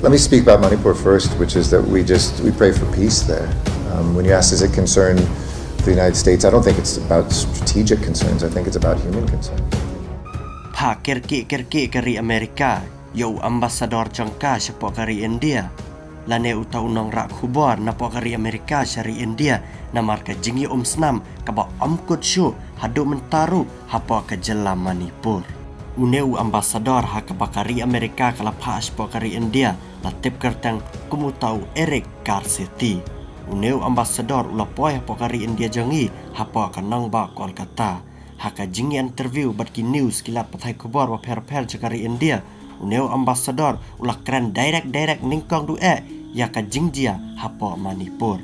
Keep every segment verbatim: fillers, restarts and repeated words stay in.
Let me speak about Manipur first, which is that we just we pray for peace there. Um, when you ask, does it concern the United States? I don't think it's about strategic concerns. I think it's about human concerns. Pha kerki kerki ka ri Amerika, ïa u ambassador jong ka shapoh ka ri India. Lane uta u nongrah khubor napoh ka ri Amerika sha ri India, namar ka jingïaumsnam kaba ym kut shuh haduh mynta ruh hapoh ka jylla Manipur. Une u ambassador ha kaba ka ri Amerika ka la phah shapoh ka ri India la tip kyrteng kum uta u Eric Garcetti. Une u ambassador u la poi hapoh ka ri India jong ngi hapoh ka nongbah Kolkata. Ha ka jingïa interview bad ki news ki lad pathai khubor bapher bapher jong ka ri India, une u ambassador u la kren direct direct nyngkong duh eh ïa ka jingjia hapoh Manipur.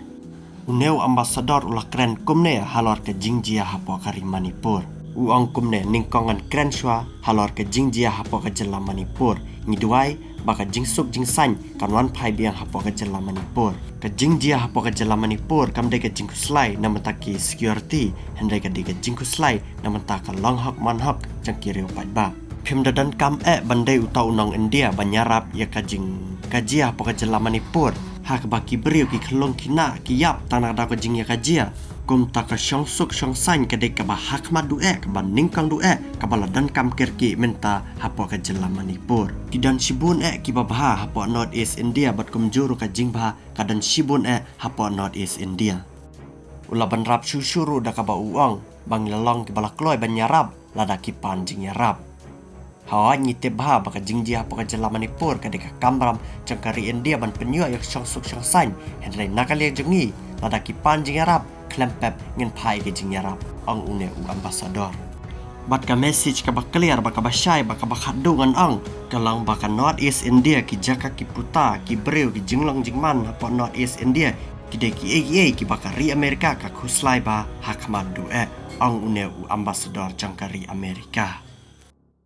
Une u ambassador u la kren kumne halor ka jingjia hapoh ka ri Manipur. U ong kumne, nyngkong ngan kren shuwa halor ka jingjia hapoh ka jylla Manipur. Ngi duwai ba ka jingsuk jingsaiñ kan wan phai biang hapoh ka jylla Manipur. Ka jingjia hapoh ka jylla Manipur kam dei ka jingkhuslai na bynta ki security, hynrei ka dei ka jingkhuslai na bynta ka long hok man hok jong ki riew paidbah. Phim da donkam eh ban dei uta u nong India ban ïarap ïa ka jing ka jia hapoh ka jylla Manipur, ha kaba ki briew ki khyllung khynnah ki ïap tang na ka daw ka jingïakajia. Kumta ka shongsuk shongsaiñ ka dei kaba hakhmat duh eh, kaba nyngkong duh eh, kaba la donkam kerki mynta hapoh ka jylla Manipur. Ki don shibun eh kiba bha hapoh North East India bad kumjuh ruh ka jingbha ka don shibun eh hapoh North East India. U la bynrap shuh shuh ruh da kaba u ong ba ngi la long kiba la kloi ban ïarap lada ki pan jingïarap. Hooid, ngi tip bha ba ka jingjia hapoh ka jylla Manipur ka dei ka kamram jong ka ri India ban pynïoh ïa ka shongsuk shongsaiñ, hynrei na ka liang jong ngi, lada ki pan jingïarap khlem pep ngin phah ïa ka jingïarap, ong une u ambassador. Bad ka message kaba clear bad kaba shai bad kaba khatduh ngan ong ka long ba ka North East India, ki jaka ki puta, ki briew, ki jinglong jingman hapoh North East India ki dei kiei kiei kiba ka ri Amerika ka khuslai bha hakhmat duh eh, ong une u ambassador jong ka ri Amerika.